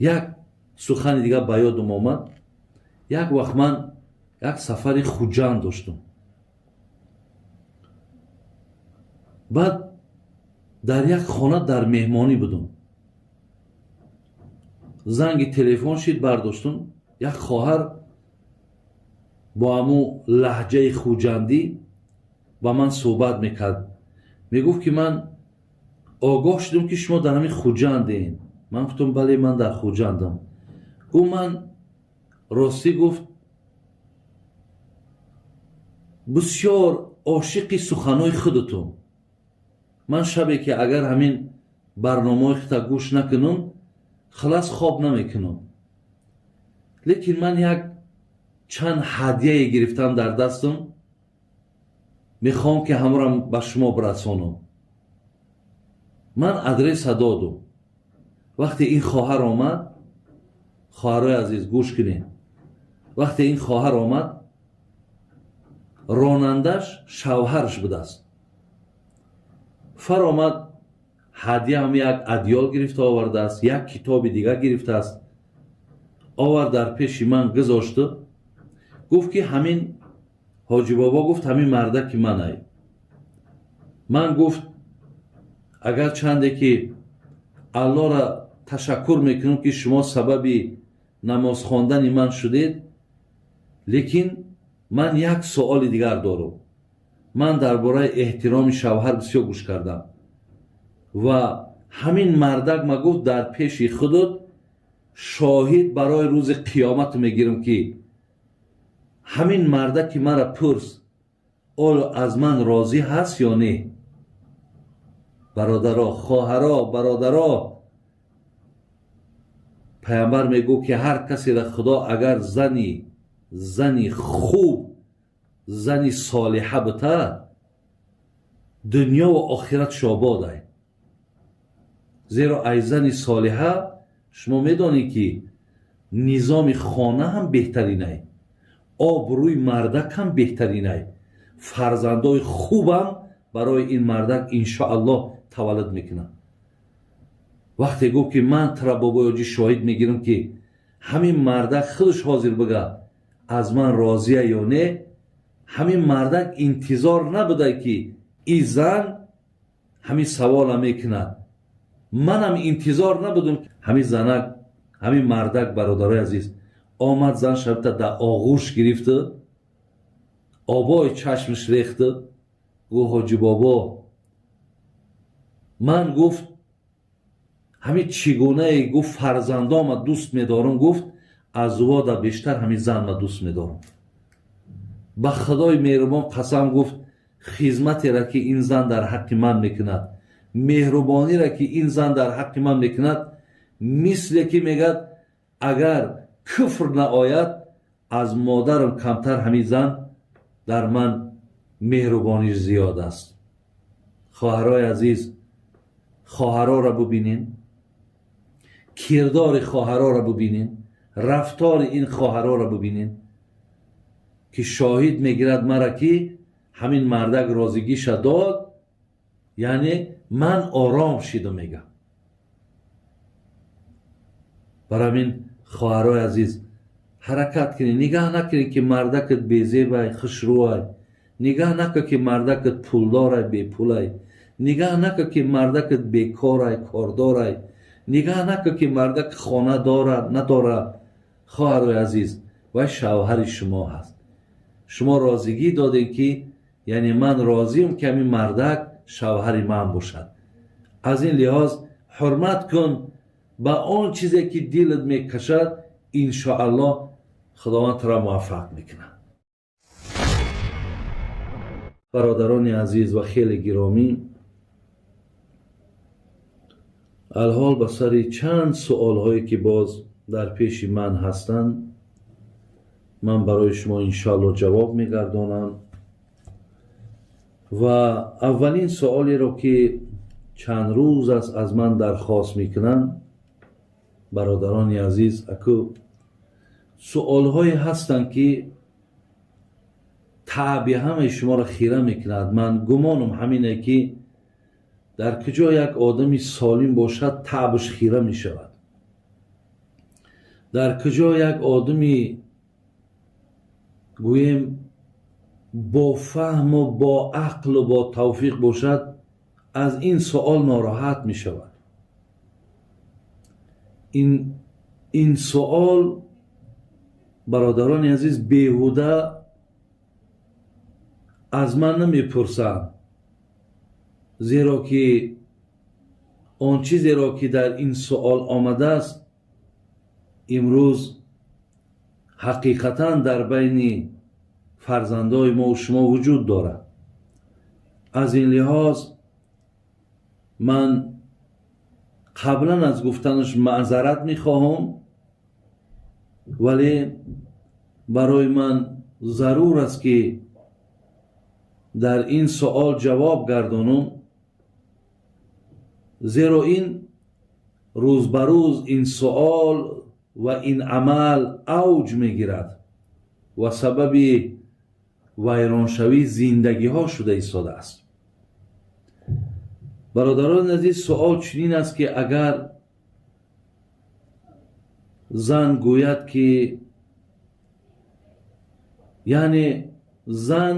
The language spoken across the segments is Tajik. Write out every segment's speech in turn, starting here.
Як сухани дигар ба ёдам омад. Як вақт ман як сафари Хуҷанд доштам. Баъд дар як хона дар меҳмонӣ будам. Занги телефон шид, бардоштам. Як хоҳар бо ҳамун лаҳҷаи хуҷандӣ ба ман суҳбат мекард. Мегуфт ки ман огоҳ шудам ки шумо дар ҳамин Хуҷандед. Ман гуфтам бале, ман дар Хуҷандам. Гуфт ман ростӣ гуфт бисёр ошиқи суханҳои худатон. Ман шабе ки агар ҳамин барномаҳои худта гӯш накунам, халас хоб намекунам. Лекин ман як чанд ҳадияе гирифтам дар дастам, мехоҳам ки ҳамонро ба шумо бирасонам. Ман адреса додум. Вақте ин хоҳар омад, хоҳарои азиз гӯш кунед, вақте ин хоҳар омад, ронандаш шавҳараш будааст. Фаромад, ҳадия ҳам як адёл гирифта овардааст, як китоби дигар гирифтааст. Овард, дар пеши ман гузошту гуфт ки ҳамин ҳоҷибобо, гуфт ҳамин мардаки манай. Ман гуфт агар чанде ки Аллоҳра ташаккур мекунам ки шумо сабаби намоз хондани ман шудед, лекин ман як суоли дигар дорам. Ман дар бораи эҳтироми шавҳар бисёр гӯш кардам ва ҳамин мардак ма гуфт дар пеши худот шоҳид барои рӯзи қиёмат мегирам ки ҳамин мардаки мара пурс, оё аз ман розӣ ҳаст ё не. Бародаро, хоҳаро, бародаро, паямбар мегӯ ки ҳар касеро Худо агар зани хуб, зани солиҳа бита, дунё ва охират шободай. Зеро ай зани солиҳа шумо медонед ки низоми хона ҳам беҳтаринай, обрӯи мардак ҳам беҳтаринай, фарзандои хубам барои ин мардак иншоаллоҳ таваллуд мекунад. Вақте гуфт ки ман тура бобои ҳоҷӣ шоҳид мегирам ки ҳамин мардак худаш ҳозир бига аз ман розия ё не, ҳамин мардак интизор набуда ки и зан ҳамин савола мекунад. Манам интизор набудам. Ҳамин занак, ҳамин мардак, бародарои азиз, омад, зан шабта дар оғӯш гирифту обои чашмаш рехту гуфт ҳоҷи бобо, ман гуфт ҳамин чӣ гунае гуфт фарзандома дӯст медорам, гуфт аз вода бештар ҳамин занма дӯст медорам. Ба Худои меҳрубон қасам, гуфт хизматеро ки ин зан дар ҳаққи ман мекунад, меҳрубониро ки ин зан дар ҳаққи ман мекунад, мисле ки мегӯяд агар куфр наояд, аз модарам камтар ҳамин зан дар ман меҳрубониш зиёд аст. Хоҳарои азиз, хоҳароро бубинен, кирдори хоҳароро бубинен, рафтори ин хоҳароро бубинен ки шоҳид мегирад мара ки ҳамин мардак розигиша дод, яъне ман ором шидам, мегам. Барои ҳамин хоҳарои азиз, ҳаракат кунед, нигаҳ накунед ки мардакат безебай, хушрӯай, нигаҳ накун ки мардакат пулдорай, бепулай, нигаҳ накун ки мардакат бекорай, кордорай, нигаҳ накун ки мардак хона дорад, надорад. Хоҳарои азиз, вай шавҳари шумо ҳаст. Шумо розигӣ додед ки яъне ман розиам ки ҳамин мардак шавҳари ман бошад. Аз ин лиҳоз ҳурмат кун ба он чизе ки дилат мекашад, иншоаллоҳ Худованд туро муваффақ мекунад. Бародарони азиз ва хеле гиромӣ, алҳол ба сари чанд суолҳое ки боз дар пеши ман ҳастанд, ман барои шумо иншоаллоҳ ҷавоб мегардонам. Ва аввалин суолеро ки чанд рӯз аст аз ман дархост мекунанд, бародарони азиз, аку суолҳое ҳастанд ки таъби ҳамаи шуморо хира мекунад. Ман гумонам ҳамине ки дар куҷо як одами солим бошад, таъбаш хира мешавад. Дар куҷо як одами гӯем бо фаҳму бо ақлу бо тавфиқ бошад, аз ин суол нороҳат мешавад. Ин суол, бародарони азиз, беҳуда аз ман намепурсанд, зеро ки он чизеро ки дар ин суол омадааст, имрӯз ҳақиқатан дар байни фарзандои мо шумо вуҷуд дорад. Аз ин лиҳоз ман қаблан аз гуфтанаш маъзарат мехоҳам, вале барои ман зарур аст ки дар ин суол ҷавоб гардонам, зеро ин рӯз ба рӯз ин суол ва ин амал авҷ мегирад ва сабаби вайроншавии зиндагиҳо шуда истодааст. Бародарони азиз, суол чунин аст ки агар зан гӯяд ки, яъне зан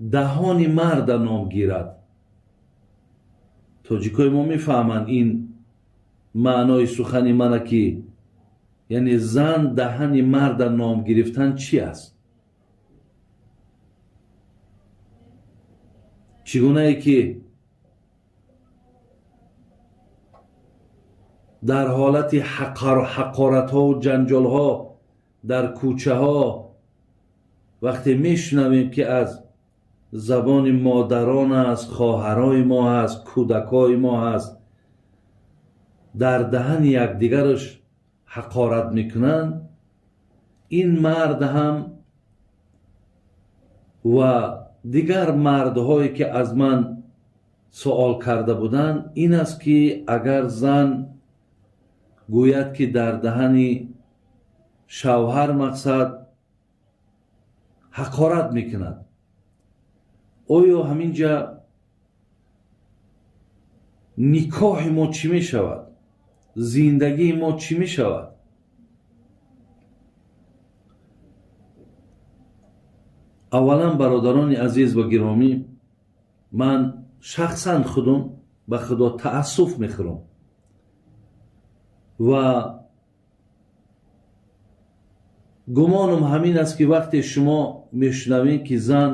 даҳони марда ном гирад, тоҷикои мо мефаҳманд ин маънои сухани мана, ки яъне зан даҳани марда ном гирифтан чи аст? Чӣ гунае ки дар ҳолати ҳақоратҳову ҷанҷолҳо дар кӯчаҳо вақте мешунавем ки аз забони модарон аст, хоҳарои мо ҳаст, кӯдакҳои мо ҳаст, дар даҳани якдигараш ҳақорат мекунанд, ин мард ҳам ва дигар мардҳое ки аз ман суол карда буданд, ин аст ки агар зан гӯяд ки дар даҳани шавҳар мақсад ҳақорат мекунад, оё ҳамин ҷа никоҳи мо чӣ мешавад? Зиндагии мо чӣ мешавад? Аввалан, бародарони азиз ва гиромӣ, ман шахсан худум ба Худо таассуф мехӯрам ва гумонам ҳамин аст ки вақте шумо мешунавед ки зан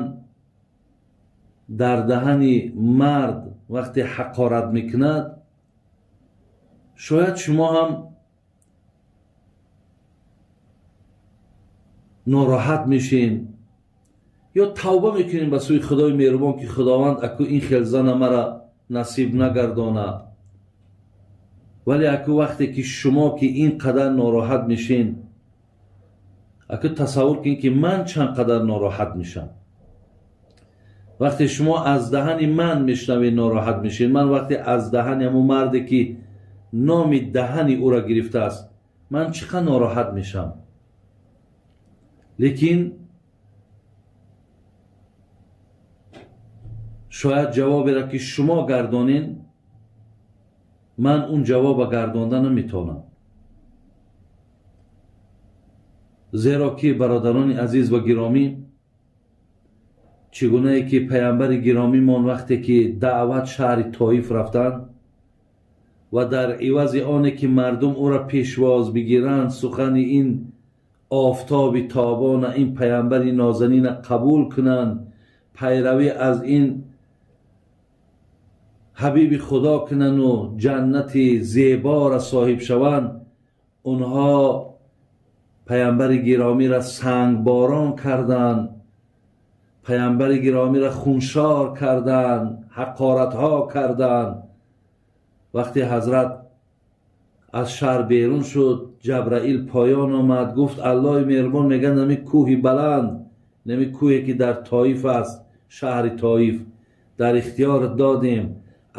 дар даҳани мард вақте ҳақорат мекунад, шояд шумо ҳам нороҳат мешин ё тавба мекунем ба сӯи Худои меҳрубон ки Худованд аку ин хел зана мара насиб нагардонад. Вале аку вақте ки шумо ки ин қадар нороҳат мешин, аку тасаввур кунед ки ман чанд қадар нороҳат мешам. Вақте шумо аз даҳани ман мешунавед нороҳат мешед, ман вақте аз даҳани ҳамун марде ки номи даҳани ӯро гирифтааст, ман чӣ қадр нороҳат мешам. Лекин шояд ҷавоберо ки шумо гардонед, ман он ҷавоба гардонда наметавонам, зеро ки бародарони азиз ва гиромӣ, чӣ гунае ки паямбари гиромимон вақте ки даъват шаҳри Тоиф рафтанд ва дар ивази оне ки мардум ӯро пешвоз бигиранд, сухани ин офтоби тобона, ин паямбари нозанина қабул кунанд, пайравӣ аз ин ҳабиби Худо кунану ҷаннати зебора соҳиб шаванд, онҳо паямбари гиромиро сангборон карданд, паямбари гиромиро хуншор карданд, ҳақоратҳо карданд. Вақте ҳазрат аз шаҳр берун шуд, Ҷабраил поён омад, гуфт Аллоҳи меҳрубон мегӯяд нами кӯҳи баланд, нами кӯҳе ки дар Тоиф аст, шаҳри Тоиф, дар ихтиёрат додем,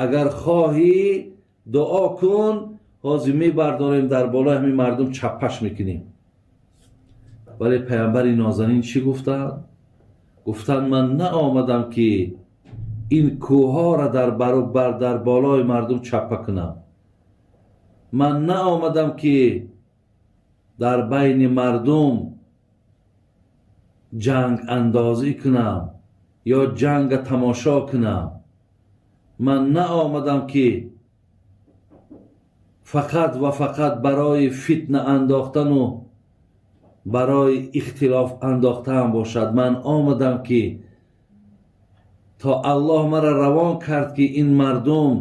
агар хоҳӣ дуо кун, ҳозир мебардорем дар болои ҳамин мардум чаппаш мекунем. Вале паямбари нозанин чӣ гуфтанд? Гуфтанд ман наомадам ки ин кӯҳҳоро дар болои мардум чаппа кунам, ман наомадам ки дар байни мардум ҷанг андозӣ кунам ё ҷанга тамошо кунам. Ман наомадам ки фақат ва фақат барои фитна андохтану барои ихтилоф андохтан бошад. Ман омадам ки то Аллоҳ маро равон кард ки ин мардум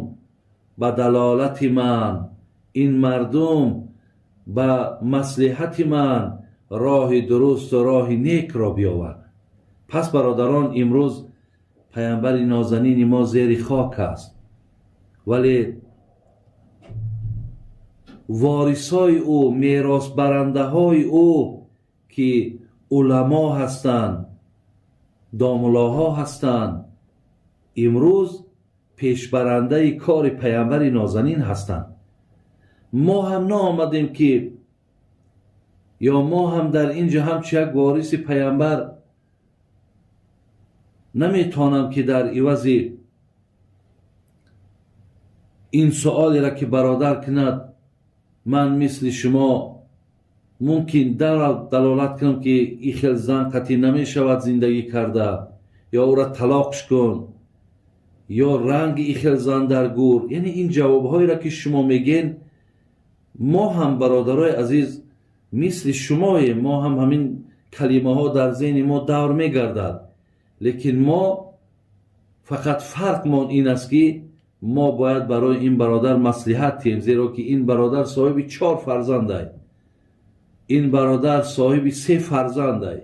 ба далолати ман, ин мардум ба маслиҳати ман роҳи дурусту роҳи некро биёвард. Пас бародарон, имрӯз паямбари нозанини мо зери хок аст, вале ворисои ӯ, меросбарандаҳои ӯ ки уламо ҳастанд, домулоҳо ҳастанд, имрӯз пешбарандаи кори паямбари нозанин ҳастанд. Мо ҳам наомадем ки ё мо ҳам дар ин ҷо ҳамчун як вориси паямбар наметавонам ки дар ивази ин суолеро ки бародар кунад, ман мисли шумо мумкин далолат кунам ки ин хел зан қатъӣ намешавад зиндагӣ карда, ё ӯра талоқш кун, ё ранги ин хел зан дар гур. Яъне ин ҷавобҳоеро ки шумо мегӯен, мо ҳам бародарои азиз мисли шумоем, мо ҳам ҳамин калимаҳо дар зеҳни мо давр мегардад, лекин мо фақат фарқмон ин аст ки мо бояд барои ин бародар маслиҳат диҳем, зеро ки ин бародар соҳиби 4 фарзандай, ин бародар соҳиби 3 фарзандай.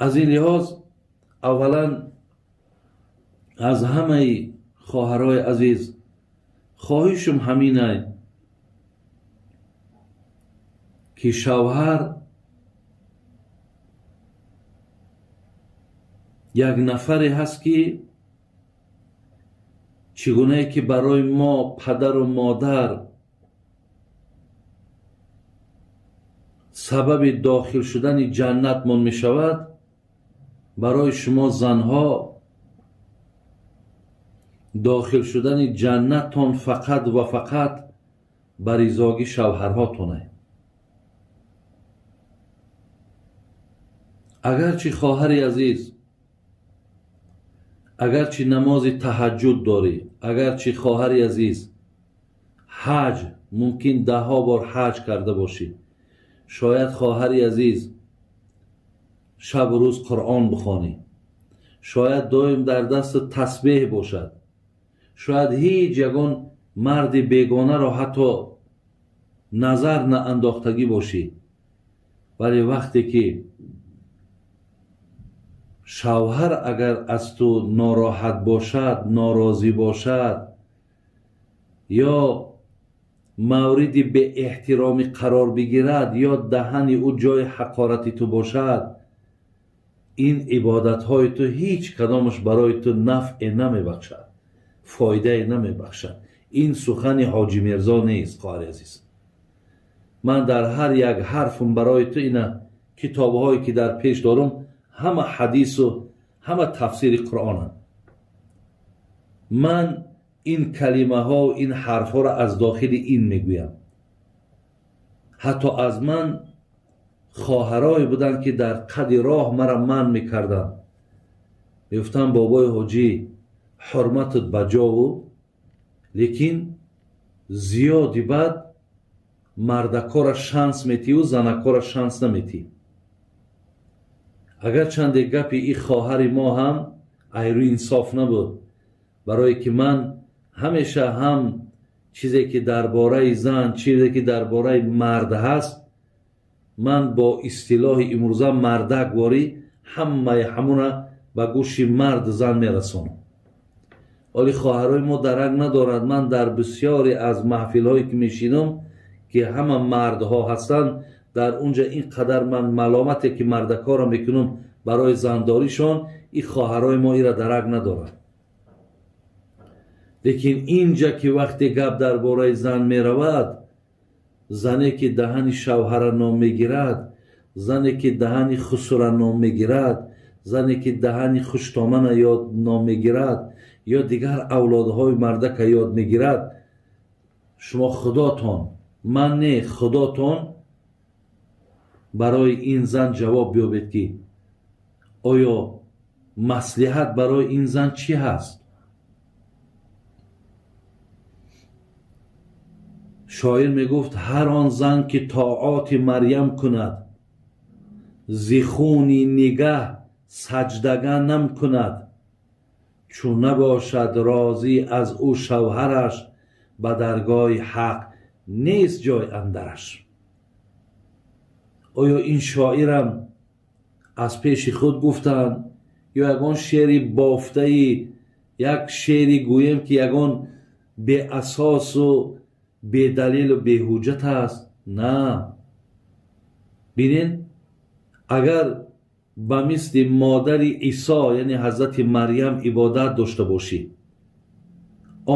Аз ин лиҳоз аввалан аз ҳамаи хоҳарои азиз хоҳишум ҳаминай ки шавҳар як нафаре ҳаст ки чӣ гунае ки барои мо падару модар сабаби дохил шудани ҷаннатмон мешавад, барои шумо занҳо дохил шудани ҷаннаттон фақат ва фақат ба ризоги шавҳарҳотоне. Агарчи хоҳари азиз, агарчи намози таҳаҷҷуд дорӣ, агарчи хоҳари азиз ҳаҷ мумкин даҳҳо бор ҳаҷ карда бошӣ, шояд хоҳари азиз шабу рӯз Қуръон бихонӣ, шояд доим дар даст тасбеҳ бошад, шояд ҳеҷ ягон марди бегонаро ҳатто назар наандохтагӣ бошӣ, вале вақте ки шавҳар агар аз ту нороҳат бошад, норозӣ бошад ё мавриди беэҳтиромӣ қарор бигирад ё даҳани ӯ ҷои ҳақорати ту бошад, ин ибодатҳои ту ҳеҷ кадомаш барои ту нафъе намебахшад, фоидае намебахшад. Ин сухани Ҳоҷи Мирзо нест, хоҳари азиз. Ман дар ҳар як ҳарфм барои ту ина китобҳое ки дар пеш дорум ҳама ҳадису ҳама тафсири Қуръонанд. Ман ин калимаҳо, ин ҳарфҳоро аз дохили ин мегӯям. Ҳатто аз ман хоҳарое буданд ки дар қади роҳ мара манъ мекарданд. Мегуфтанд бобои ҳоҷӣ, ҳурматат ба ҷову, лекин зиёди бад мардакора шанс метиҳу занакора шанс наметиҳ. Агарчанде гапи ин хоҳари мо ҳам айрӯи инсоф набуд, барое ки ман ҳамеша ҳам чизе ки дар бораи зан, чизе ки дар бораи мард ҳаст, ман бо истилоҳи имрӯза мардакворӣ ҳамаи ҳамуна ба гӯши мард зан мерасонам. Вале хоҳарои мо дарак надорад. Ман дар бисёре аз маҳфилҳое ки мешинам ки ҳама мардҳо ҳастанд, дар унҷа ин қадар ман маломате ки мардакҳоро мекунам барои зандоришон, ин хоҳарои мо ира дарак надорад. Лекин инҷа ки вақте гап дар бораи зан меравад, зане ки даҳани шавҳара ном мегирад, зане ки даҳани хусура ном мегирад, зане ки даҳани хуштомана ёд ном мегирад ё дигар авлодҳои мардака ёд мегирад, Шумо худотон, ман не, худотон барои ин зан ҷавоб биёбед, ки оё маслиҳат барои ин зан чӣ ҳаст? Шоир мегуфт: ҳар он зан ки тоати Марьям кунад, зи хуни нигаҳ саҷдага нам кунад, чу набошад розӣ аз ӯ шавҳараш, ба даргоҳи ҳақ нест ҷой андараш. Оё ин шоирам аз пеши худ гуфтанд ё ягон шеъри бофтаи, як шеъри гӯем ки ягон беасосу бедалилу беҳуҷҷат аст? На. Бинед, агар ба мисли модари Исо, яъне ҳазрати Марьям, ибодат дошта бошӣ,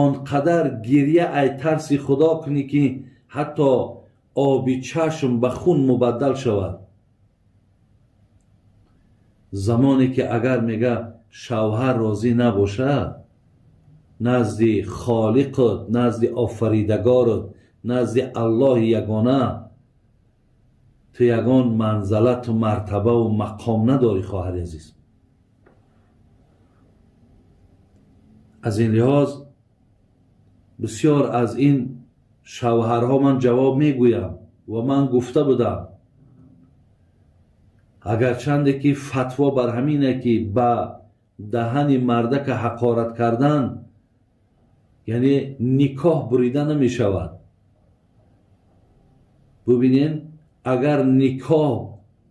он қадар гирья ай тарси Худо кунӣ, ки ҳатто оби чашм ба хун мубаддал шавад, замоне ки агар мега шавҳар розӣ набошад, назди Холиқат, назди Офаридагорат, назди Аллоҳи ягона ту ягон манзалату мартабаву мақом надорӣ, хоҳари азиз. Аз ин лиҳоз бисёр аз ин шавҳарҳо ман ҷавоб мегӯям ва ман гуфта будам, агарчанде ки фатво бар ҳамине ки ба даҳани мардака ҳақорат кардан, яъне никоҳ бурида намешавад. Бубинед, агар никоҳ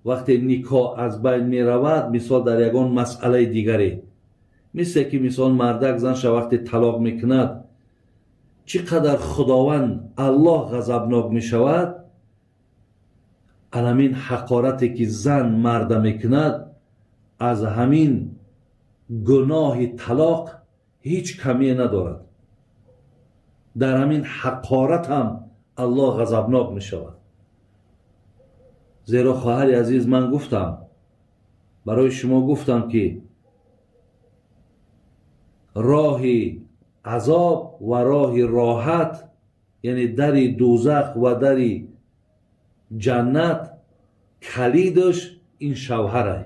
вақте никоҳ аз байн меравад, мисол дар ягон масъалаи дигаре, мисле ки мисол мардак занша вақте талоқ мекунад, чӣ қадар Худованд Аллоҳ ғазабнок мешавад, аламин ҳақорате ки зан марда мекунад, аз ҳамин гуноҳи талоқ ҳеҷ камие надорад. Дар ҳамин ҳақорат ҳам Аллоҳ ғазабнок мешавад. Зеро хоҳари азиз, ман гуфтам, барои шумо гуфтам, ки роҳи азоб ва роҳи роҳат, яъне дари дӯзах ва дари ҷаннат, калидаш ин шавҳарай.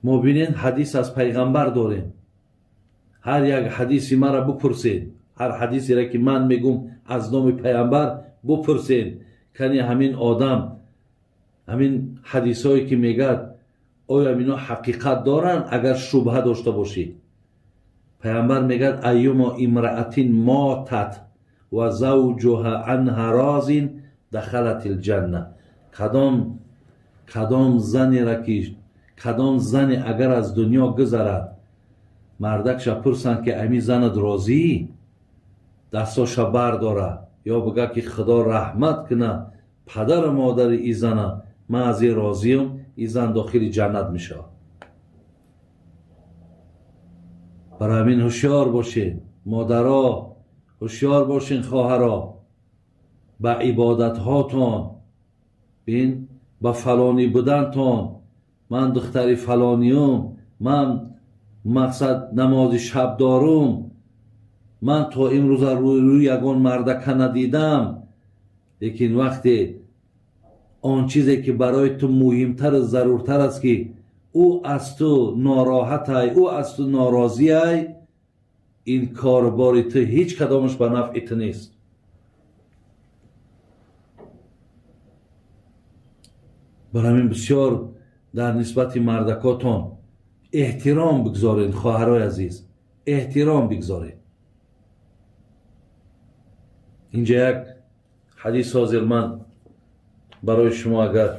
Мо бинед, ҳадис аз пайғамбар дорем. Ҳар як ҳадиси маро бупурсед, ҳар ҳадисеро ки ман мегум аз номи пайғамбар бупурсед, кани ҳамин одам ҳамин ҳадисҳое ки мегӯяд, оё ино ҳақиқат доранд? Агар шубҳа дошта бошӣ, пайғамбар мегӯяд: айюмо имраатин мотат ва завҷуҳа анҳа розин дахалат илҷанна. Кадом занеро ки, кадом зане агар аз дунё гузарад, мардакша пурсанд ки ами занат розӣ, дастоша бардора ё бигӯ ки Худо раҳмат куна падару модари и зана, ман аз ин розиям, и зан дохили ҷаннат мешавад. Барои ҳамин ҳушёр бошед, модаро, ҳушёр бошед, хоҳаро, ба ибодатҳотон, бин, ба фалонӣ будантон. Ман духтари фалониюм, ман мақсад намози шаб дорум, ман то имрӯза рӯи ягон мардака надидам. Лекин вақте он чизе ки барои ту муҳимтару заруртар аст, ки ӯ аз ту нороҳатай, ӯ аз ту норозиай, ин корбори ту ҳеҷ кадомаш ба нафъи ту нест. Барои ҳамин бисёр дар нисбати мардакотон эҳтиром бигзоред, хоҳарои азиз, эҳтиром бигзоред. Инҷа як ҳадис ҳозир ман барои шумо агар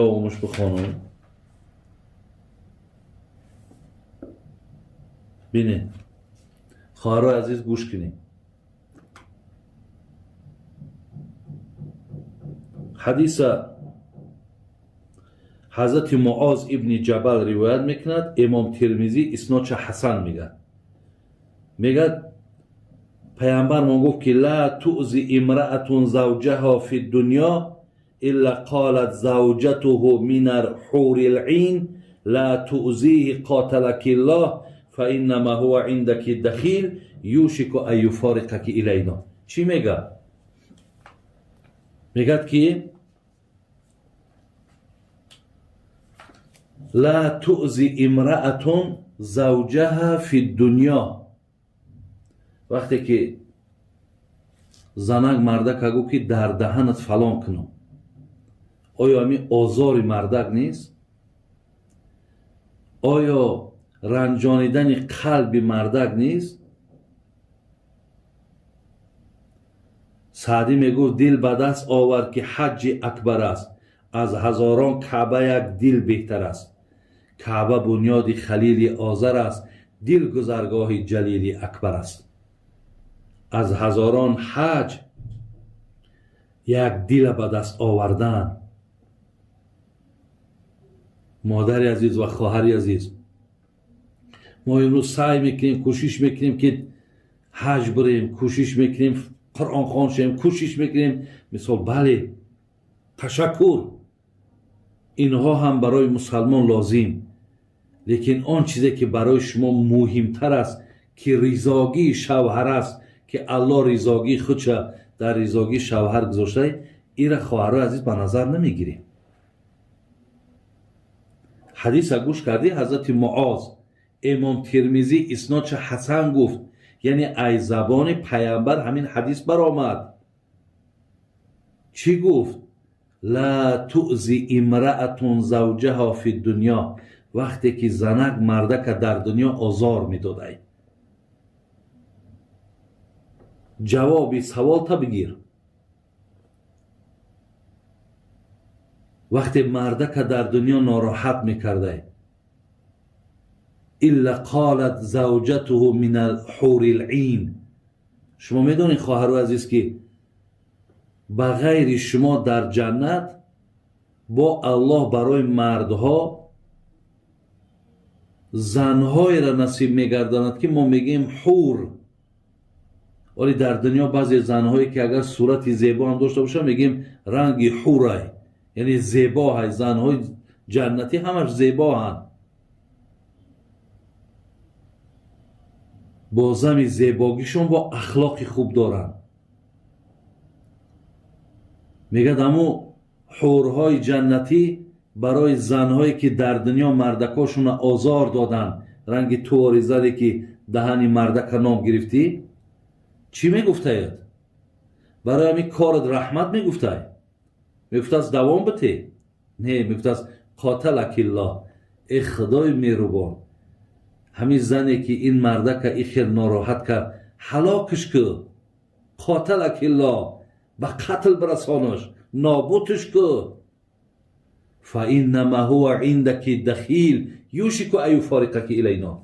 ёвумуш бихонам, бинед, хоҳарои азиз, гӯш кунед. Ҳадиса ҳазрати Муоз ибни Ҷабал ривоят мекунад, имом Тирмизӣ иснодша ҳасан мегӯяд. Мегӯяд, пайғамбармон гуфт ки ла туъзи имраатун завҷаҳо фи дунё илла қолат завҷатуҳу минал ҳури лъин ла туъзиҳи қоталакиллоҳ. فإنما هو عندك دخيل يوشك أن يفارقك إلينا. Чӣ мегӯяд? Мегӯяд ки ла туъзи имраатун завҷаҳа фи дунё. Вақте ки занак мардака гуфт ки дар даҳанат фалон кунам, оё ҳамин озори мардак нест? Оё ранҷонидани қалби мардак нест? Саъдӣ мегуфт дил ба даст овар ки ҳаҷҷи акбар аст, аз ҳазорон каъба як дил беҳтар аст. Каъба бунёди халили озар аст, дил гузаргоҳи ҷалили акбар аст. Аз ҳазорон ҳаҷ як дила ба даст овардан. Модари азиз ва хоҳари азиз, мо имрӯз саъй мекунем, кӯшиш мекунем ки ҳаҷ бирем, кӯшиш мекунем қуръонхон шавем, кӯшиш мекунем. Мисол, бале, ташаккур, инҳо ҳам барои мусалмон лозим, лекин он чизе ки барои шумо муҳимтар аст, ки ризогии шавҳар аст, ки Аллоҳ ризогии худша дар ризогии шавҳар гузошта, ира хоҳарои азиз ба назар намегирем. Ҳадиса гӯш кардӣ? Ҳазрати Муоз, Имом Термизӣ иснодша ҳасан гуфт, яъне ай забони паямбар ҳамин ҳадис баромад. Чӣ гуфт? Ла туъзи имраатун завҷаҳа фи дунё. Вақте ки занак мардака дар дунё озор медодай. Ҷавоби саволта бигир. Вақте мардака дар дунё нороҳат мекардай, илла қолат завҷатуҳу мин алҳури лъин. Шумо медонед, хоҳарои азиз, ки ба ғайри шумо дар ҷаннат бо Аллоҳ барои мардҳо занҳоеро насиб мегардонад ки мо мегӯем ҳур. Вале дар дунё баъзе занҳое ки агар сурати зебо ҳам дошта бошанд, мегӯем ранги ҳурай, яъне зебоҳай. Занҳои ҷаннатӣ ҳамаш зебоҳанд. Бо зами зебогишон бо ахлоқи хуб доранд. Мегӯяд ҳамун ҳурҳои ҷаннатӣ барои занҳое ки дар дунё мардакошонро озор доданд, ранги туори заде ки даҳани мардака ном гирифтӣ, чӣ мегуфтаед? Барои ҳамин корат раҳмат мегуфтай? Мегуфтааст давом бите? Не, мегуфтааст қоталакиллоҳ, э худои меҳрубон, ҳамин зане ки ин мардака и хел нороҳат кард, ҳалокиш ку, қоталакиллоҳ, ба қатл бирасонаш, нобудш ку. فإنما هو عندك دخیل یوشک ان یفارقک الینا.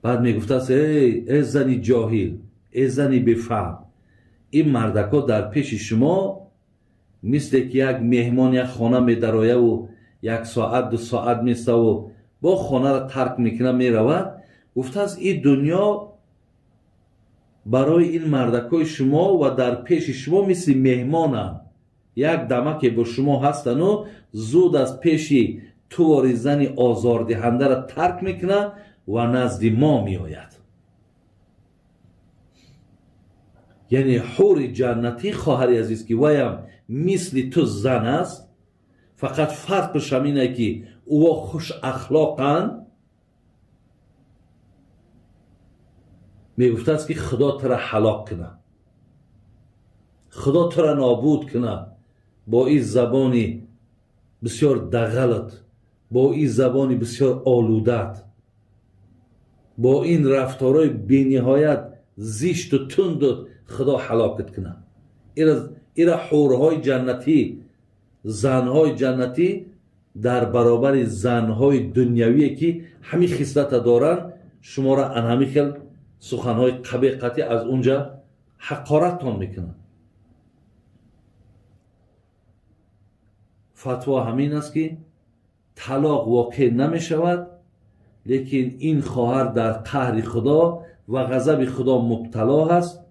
بعد میگفتاست ای زنی جاهل، ای زنی بفهم، این مردکا در پیش شما مثل که یک مهمان یک خانه میدرایه و یک ساعت دو ساعت میسته و با خانه را ترک میکنه میرود. گفته است این دنیا برای این مردکای شما و در پیش شما مثل مهمانند، یک دمک با شما هستن و زود از پیش تواری زنی آزاردهنده را ترک میکنه و نزد ما میآید. یعنی حور جنتی خواهر عزیز که ویم مثل تو زن است، فقط فرقش هم اینه که او خوش اخلاقن. میگفته است که خدا تو را هلاک کنه، خدا تو را نابود کنه با این زبانی بسیار دغلت، با این زبانی بسیار آلودت، با این رفتارهای بینهایت زشت و تندت خدا هلاکت کنه. ایرا حورهای جنتی، زنهای جنتی در برابر زنهای دنیوی که همین خصلت دارن، شما را ان همین خیل سخنهای قبیح قطعی از اونجا حقارتتان میکنن. فتوا همین است که طلاق واقع نمی شود، لیکن این خواهر در قهر خدا و غضب خدا مبتلا هست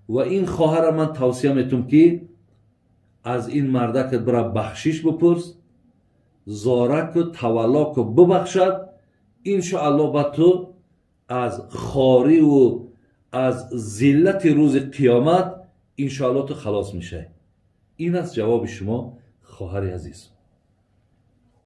و این خواهر من توصیه میتونم که از این مردکت برا بخشش بپرس، زارک و تولاک و ببخشد Иншоалло, ба ту аз хориву аз зиллати рӯзи қиёмат, иншоалло, ту халос мешавӣ. Ин аст ҷавоби шумо, хоҳари азиз.